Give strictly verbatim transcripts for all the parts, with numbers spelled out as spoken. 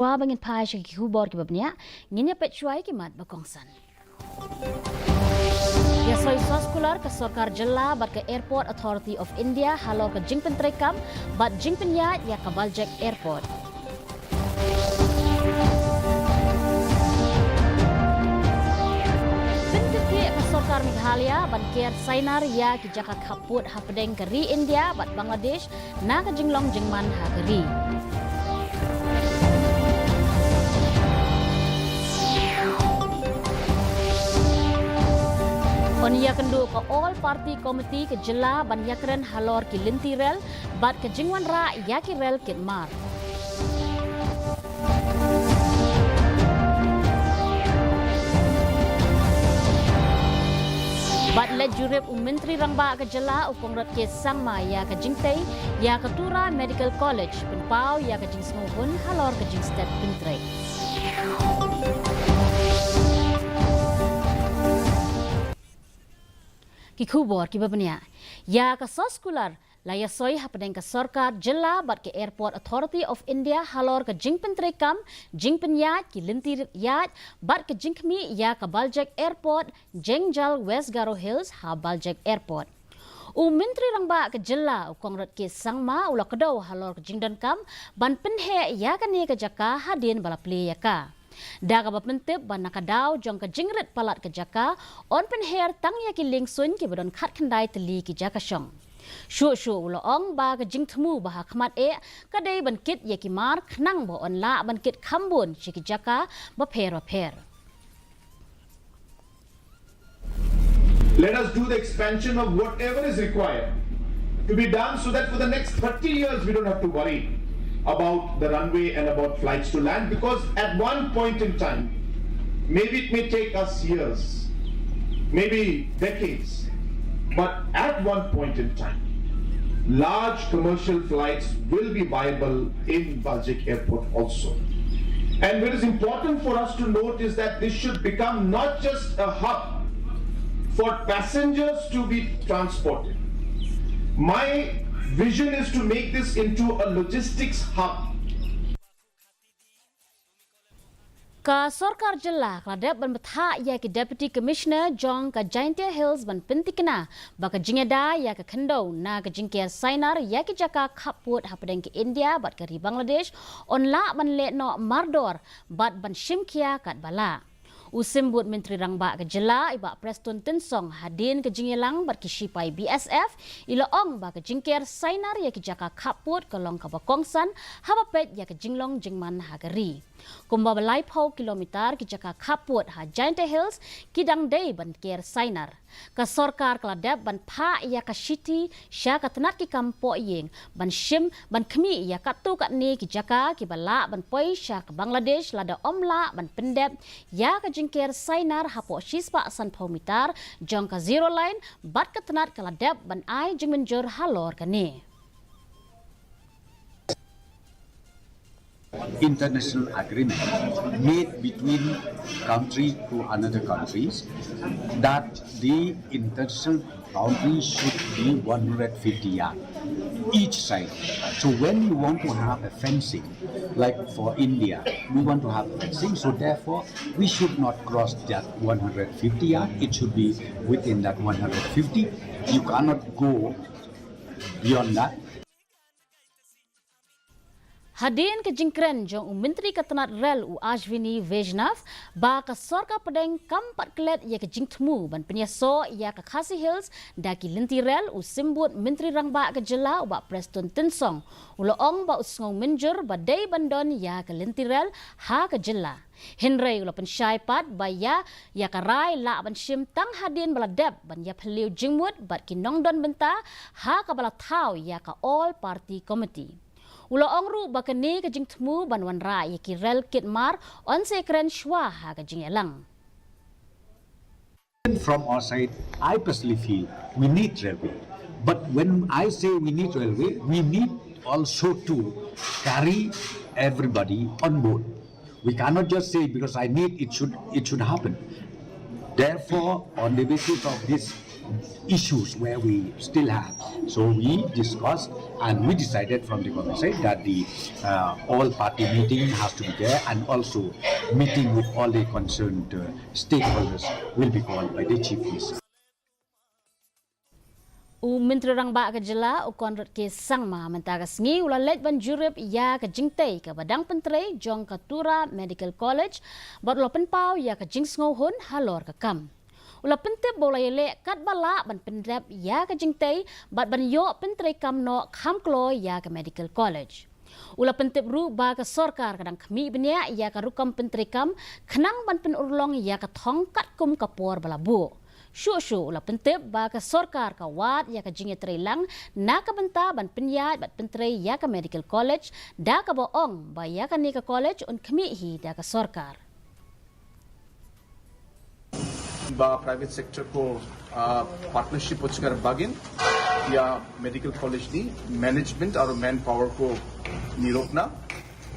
Shuwa ba ngin phai sha ki khubor kiba bniah, ngin ïa peit shuwa ïa ki mat ba kongsan. Ïa soi soskular ka Sorkar Jylla bad ka Airport Authority of India halor ka jingpyntreikam bad jingpynïaid ïa ka Baljek Airport. Pyntip ka Sorkar Meghalaya ban ker sainar ïa ki jaka khappud hapdeng ka ri India bad Bangladesh na ka jinglong jingman ha ka ri. Yn ïakynduh ka All Party Committee ka Jylla ban ïakren halor ki lynti rel bad ka jingwanrah ïa ki rel kit mar. Bad leit jurip u Myntri Rangbah ka Jylla u Conrad K Sangma ïa ka jingtei ïa ka Tura Medical College, pynpaw ïa ka jingsngewhun halor ka jingstet pyntrei. Ki khubor kiba bniah. Ïa ka soskular la ïa soi hapdeng ka Sorkar Jylla bad ka Airport Authority of India halor ka jingpyntreikam, jingpynïaid ki lynti ïaid bad ka jingkhmih ïa ka Baljek Airport, Jengjal West Garo Hills ha Baljek Airport. U Myntri Rangbah ka Jylla u Conrad K Sangma u la kdew halor ka jingdonkam ban pynheh ïa kane ka jaka hadien ba la plie ïa ka. Da kaba pyntip ba na ka daw jong ka jingrit palat ka jaka, yn pynher tang ïa ki liengsuiñ kiba don khatkhyndai tylli ki jaka shong. Shuh shuh u la ong ba ka jingthmu ba ha khmat eh ka dei ban kit ïa ki mar khnang ba yn lah ban kit khambun sha ki jaka bapher bapher. Let us do the expansion of whatever is required to be done so that for the next thirty years we don't have to worry about the runway and about flights to land, because at one point in time, maybe it may take us years, maybe decades, but at one point in time, large commercial flights will be viable in Baljek Airport also. And what is important for us to note is that this should become not just a hub for passengers to be transported. My vision is to make this into a logistics hub. Ka Sorkar Jylla ka la dep ban bthah ïa ki Deputy Commissioner jong ka Jaintia Hills ban pyntikna ba ka jingïada ïa ka khyndew na ka jingker sainar ïa ki jaka khappud hapdeng ka India bad ka ri Bangladesh yn lah ban leh noh mardor bad ban shim khia katba lah. U Symbud Myntri Rangbah ka Jylla i Bah Prestone Tynsong hadien ka jingïalang bad ki shipai B S F i la ong ba ka jingker sainar ïa ki jaka khappud ka long kaba kongsan haba peit ïa ka jinglong jingman ha ka ri. Kumba ba laiphew kilometer ki jaka khappud ha Jaintia Hills ki dang dei ban ker sainar. Ka sorkar ka la dep ban phah ïa ka shithi sha ka tnat ki kam pohïing ban shim ban khmih ïa katto katne ki jaka kiba lah ban poi sha ka Bangladesh lada ym lah ban pyndep ïa ka jingker sainar hapoh shispah sanphew meter jong ka zero line bad ka tnat ka la dep ban ai jingmynjur halor kane. International agreement made between country to another countries that the international boundary should be one hundred fifty yard each side. So when you want to have a fencing, like for India, we want to have a fencing, so therefore we should not cross that one hundred fifty yard. It should be within that one hundred fifty. You cannot go beyond that. Hadien ka jingkren jong u Myntri ka tnat rel u Ashwini Vaishnaw ba ka sorkar pdeng kam pat klet ïa ka jingthmu ban pynïasoh ïa ka Khasi Hills da ki lynti rel, u Symbud Myntri Rangbah ka jylla u Bah Prestone Tynsong u la ong ba u sngew mynjur ba dei ban don ïa ka lynti rel ha ka jylla. Hynrei u la pynshai pat ba ïa ïa ka rai lah ban shim tang hadien ba la dep ban ïa phylliew jingmut bad ki nongdon bynta ha kaba la thaw ïa ka All Party Committee. U la ong ruh ba kane ka jingthmu ban wanrah ïa ki rel kit mar yn sa kren shuwa ha ka jingïalang. From our side, I personally feel we need railway. But when I say we need railway, we need also to carry everybody on board. We cannot just say because I need it should it should happen. Therefore, on the basis of this issues where we still have. So we discussed and we decided from the conversation that the uh, all party meeting has to be there, and also meeting with all the concerned uh, stakeholders will be called by the chief minister. U Myntri Rangbah ka jylla u Conrad K Sangma mynta ka sngi u la leit ban jurip ïa ka jingtei kaba dang pyntrei jong ka Tura Medical College bad u la pynpaw ïa ka jingsngewhun halor ka kam. U la pyntip ba u la ïaleh katba lah ban pyndep ïa ka jingtei bad ban ïoh pyntreikam noh kham kloi ïa ka Medical College. U la pyntip ruh ba ka sorkar ka dang khmih bniah ïa ka rukom pyntreikam khnang ban pynurlong ïa ka thong katkum ka por ba la buh. Shuh shuh u la pyntip ba ka sorkar ka wad ïa ka jingïatreilang na ka bynta ban pynïaid bad pyntrei ïa ka Medical College, da kaba ong ba ïa kane ka college un khmih hi da ka sorkar. Ba private sector ko partnership ochkar bagin ïa medical college ni management aro manpower ko nirokna.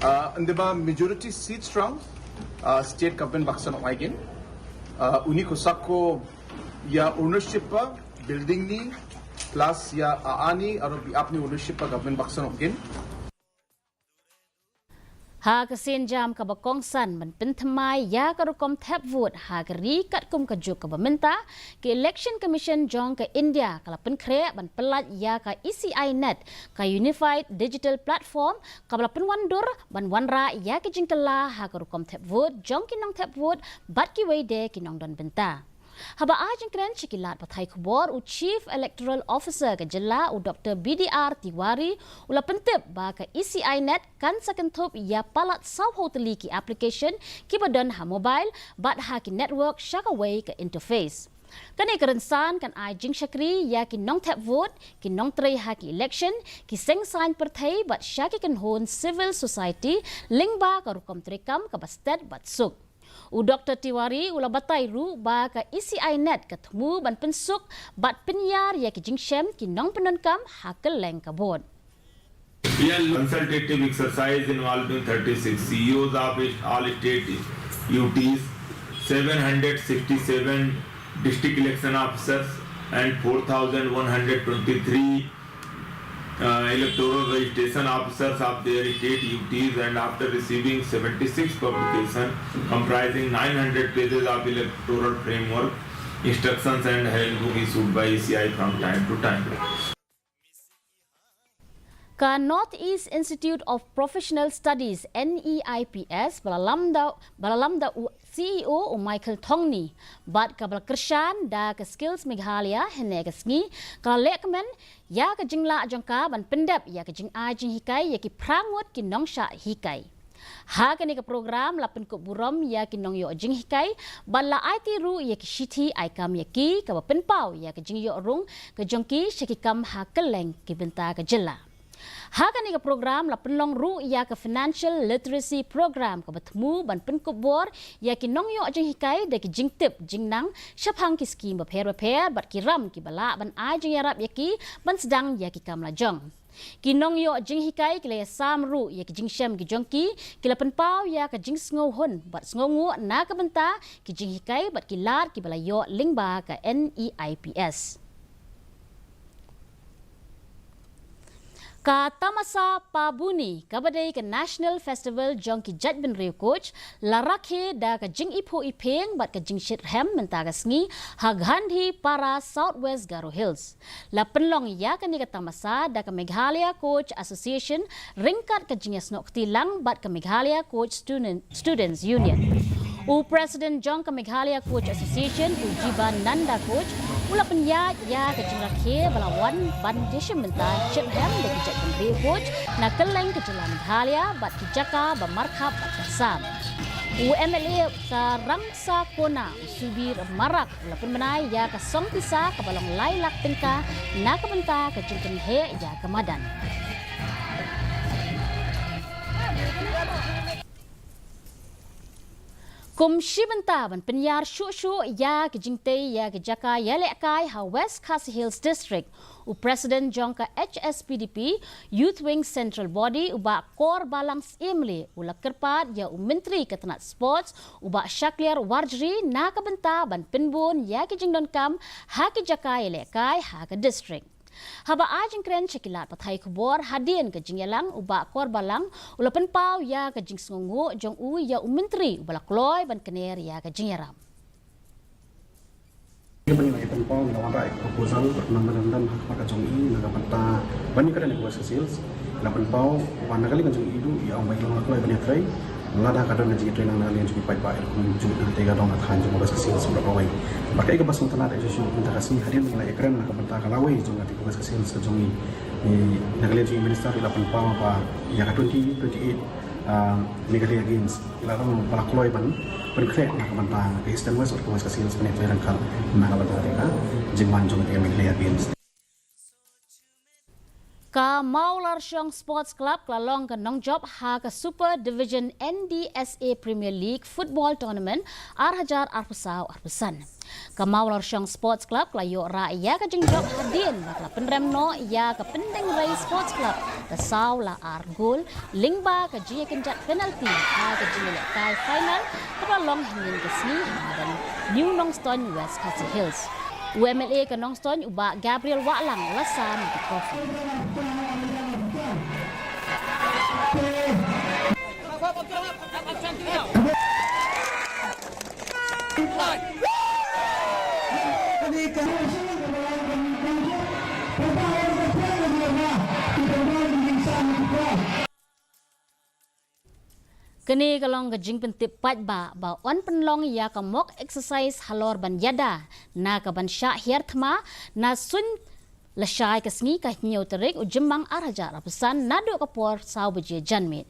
Ande ba majority seats rang state government baksan ok aigin. Uni ko sako ïa ownership pa building ni plus ïa aani aro biap ni ownership pa government baksan ok gin. Ha ka sienjam kaba kongsan ban pynthymmai ïa ka rukom thep vote ha ka ri katkum ka juk kaba mynta, ka Election Commission jong ka India ka la pynkhreh ban pyllait ïa ka E C I NET, ka Unified Digital Platform kaba la pynwandur ban wanrah ïa ka jingkylla ha ka rukom thep vote jong ki nongthep vote bad kiwei de ki nongdon bynta. Haba ai jingkren sha ki lad pathai khubor, u Chief Electoral Officer ka jylla u Doctor B D R Tiwari u la pyntip ba ka E C I NET kan sa kynthup ïa palat sawphew tylli ki application kiba don ha mobile bad ha ki network sha kawei ka interface. Kane ka rynsan kan ai jingshakri ïa ki nongthep vote, ki nongtrei ha ki election, ki seng saiñ pyrthei bad sha ki kynhun civil society lyngba ka rukom treikam kaba stet bad suk. U Doctor Tiwari u la batai ruh ba ka E C I NET ka thmu ban pynsuk bad pynïar ïa ki jingshem ki nongpyndonkam ha kylleng ka bun. Consultative exercise involving thirty-six C E Os of all state U Ts, seven hundred sixty-seven district election officers and four thousand one hundred twenty-three uh, electoral registration officers of their state U Ts, and after receiving seventy-six publication comprising nine hundred pages of electoral framework instructions and handbook issued by E C I from time to time. Ka North East Institute of Professional Studies, N E I P S, ba la lamda, ba la lamda u C E O u Michael Thongni bad kaba la kyrshan da ka Skills Meghalaya hynne ka sngi, ka la lehkmen ïa ka jinglah jong ka ban pyndep ïa ka jingai jinghikai ïa ki phra ngut ki nongshah hikai. Ha kane ka program la pynkup burom ïa ki nongïoh jinghikai bad la aiti ruh ïa ki shithi ai kam ïa ki kaba pynpaw ïa ka jingïoh rung ka jong ki sha ki kam ha kylleng ki bynta ka jylla. Ha kane ka program la pynlong ruh ïa ka Financial Literacy Program kaba thmu ban pynkup bor ïa ki nongïoh jinghikai da ki jingtip jingnang shaphang ki skim bapher bapher bad ki ram kiba lah ban ai jingïarap ïa ki ban sdang ïa ki kam lajong. Ki nongïoh jinghikai ki la ïasam ruh ïa ki jingshem ki jong ki, ki la pynpaw ïa ka jingsngewhun bad sngewnguh na ka bynta ki jinghikai bad ki lad kiba la ïoh lyngba ka N E I P S. Ka Tamasa Pabuni, kaba dei ka National Festival jong ki jaitbynriew Koch, la rakhe da ka jingiphuh iphieng bad ka jingshit rhem mynta ka sngi ha Gandhi Para, South West Garo Hills. La pynlong ïa kane ka tamasa da ka Meghalaya Koch Association ryngkat ka jingïasnoh kti lang bad ka Meghalaya Koch Student, Students Union. U President jong ka Meghalaya Koch Association, u Jibananda Koch, u la pynïaid ïa ka jingrakhe ba la wan ban ïashim bynta shit rhem da ki jaitbynriew Koch na kylleng ka jylla Meghalaya bad ki jaka ba markhap bad ka Assam. U M L A ka Rangsa Kona, u Subir Marak, u la pynbna ïa ka song pisa kaba long lai lak tyngka na ka bynta ka jingpynheh ïa ka madan. Kum shi bynta ban pynïar shuh shuh ïa ki jingtei ïa ki jaka ïalehkai ha West Khasi Hills District, u President jong ka H S P D P Youth Wing Central Body, u Bah Korbalang Syiemlieh, u la kyrpad ïa u Myntri ka tnat Sports, u Bah Shakliar Warjri, na ka bynta ban pynbun ïa ki jingdonkam ha ki jaka ïalehkai ha ka district. Haba ai jingkren sha ki lad pathai khubor hadien ka jingïalang, u Bah Korbalang u la pynpaw ïa ka jingsngewnguh jong u ïa u Myntri uba la kloi ban kner ïa ka jingïarap. Ngi ban ïa pynpaw, ngi la wanrah ïa ka proposal, memorandum ha khmat ka jong i, na ka bynta ban ïakren ïa ka West Khasi Hills. Ngi la pynpaw ba na ka liang ka jong i ruh, i ong ba i long la kloi ban ïatrei. Lada ka don ka jingïatreilang na ka liang jong ki paidbah, kum jong i, te ka dong ka thaiñ jong ka West Khasi Hills baroh kawei. Bad kaei kaba sngewtynnat ïa ka shuh mynta ka sngi, hadien ba ngi la ïakren na ka bynta ka lawei jong ka West Khasi Hills ka jong i, i, na ka liang jong i Minister, i la pynpaw ba ïa ka twenty twenty-eight, ah, Meghalaya Games, i la long ba la kloi ban pynkhreh na ka bynta ka Eastern West, ka West Khasi Hills, ban ïatrei ryngkat na ka bynta ka jingwan jong ka Meghalaya Games. Ka Mawlarshong Sports Club ka la long ka nongjop ha ka Super Division N D S A Premier League Football Tournament ar hajar arphew saw arphew san. Ka Mawlarshong Sports Club ka la ïoh rah ïa ka jingjop hadien ba ka la pynrem noh ïa ka Pyndengrei Sports Club da saw la ar gol, lyngba ka jingïakynjat penalty ha ka jingïalehkai final kaba la long hynnin ka sngi ha New Nongstoiñ, West Khasi Hills. U M L A ka Nongstoiñ, u Bah Gabriel Wahlang, u la sam ïa ka trophy. Kane ka long ka jingpyntip paidbah ba yn pynlong ïa ka mock exercise halor ban ïada na ka ban shah hiar thma na suiñ lashai ka sngi, ka hynñiew tarik u Jymmang ar hajar arphew san, naduh ka por saw baje janmiet.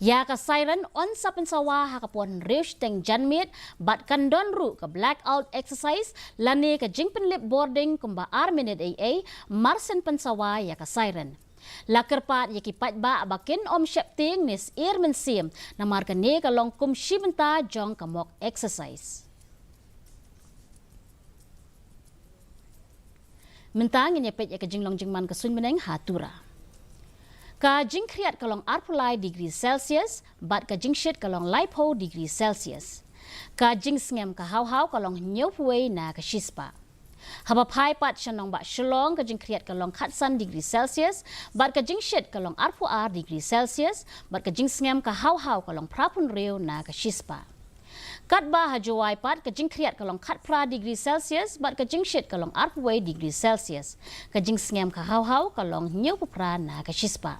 Ïa ka siren yn sa pynsawa ha ka por hynriew shiteng janmiet, bad kan don ruh ka blackout exercise lane ka jingpynlip boarding kumba ar minit ei ei marsien pynsawa ïa ka siren. La kyrpad ïa ki paidbah ba kin ym sheptieng ne syier mynsiem, namar kane ka long kum shi bynta jong ka mock exercise. Mynta ngin ïa peit ïa ka jinglong jingman ka suiñ bneng ha Tura. Ka jingkhriat ka long arphew lai degree Celsius, bad ka jingshit ka long laiphew degree Celsius. Ka jingsngem ka hawhaw ka long hynñiewphew wei na ka shispah. Haba phai pat sha nongbah Shillong, ka jingkhriat ka long khatsan degree Celsius, bad ka jingshit ka long arphew ar degree Celsius, bad ka jingsngem ka hawhaw ka long phraphew hynriew na ka shispah. Katba ha Jowai pat, ka jingkhriat ka long khatphra degree Celsius, bad ka jingshit ka long arphew wei degree Celsius. Ka jingsngem ka hawhaw ka long hynñiewphew phra na ka shispah.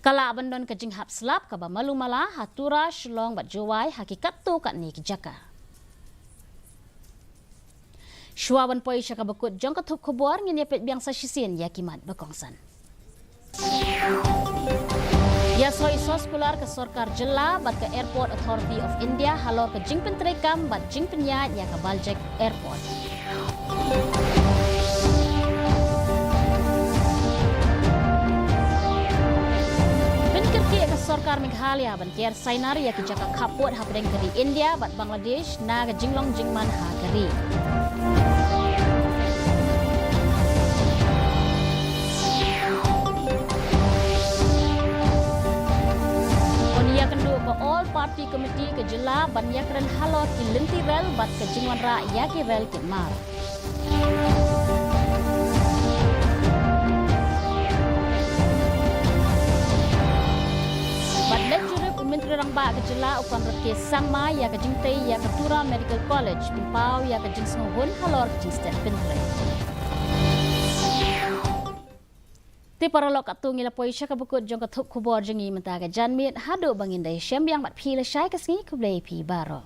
Ka lah ban don ka jinghap slap kaba malu mala ha Tura, Shillong bad Jowai ha ki katto katne ki jaka. Shuwa ban poi sha kaba kut jong ka thup khubor, ngin ïa peit biang sa shisien ïa ki mat ba kongsan. Ïa soi soskular ka sorkar jylla bad ka Airport Authority of India halor ka jingpyntreikam bad jingpynïaid ïa ka Baljek Airport. Pynkyrkieh ka sorkar Meghalaya ban ker sainar ïa ki jaka khappud hapdeng ka ri India bad Bangladesh na ka jinglong jingman ha ka ri. Yn ïakynduh ka All Party Committee ka jylla ban ïakren halor ki lynti rel bad ka jingwanrah ïa ki rel kit mar. Bad leit jurip u Myntri Rangbah ka jylla u Conrad K Sangma ïa ka jingtei ïa ka Tura Medical College, pynpaw ïa ka jingsngewhun halor ka jingstet pyntrei. Te paralok, katto ngi la poi sha kaba kut jong ka thup khubor jong ngi mynta ka janmiet, haduh ba ngin da ïashem biang bad phi lashai ka sngi, khublei phi baroh.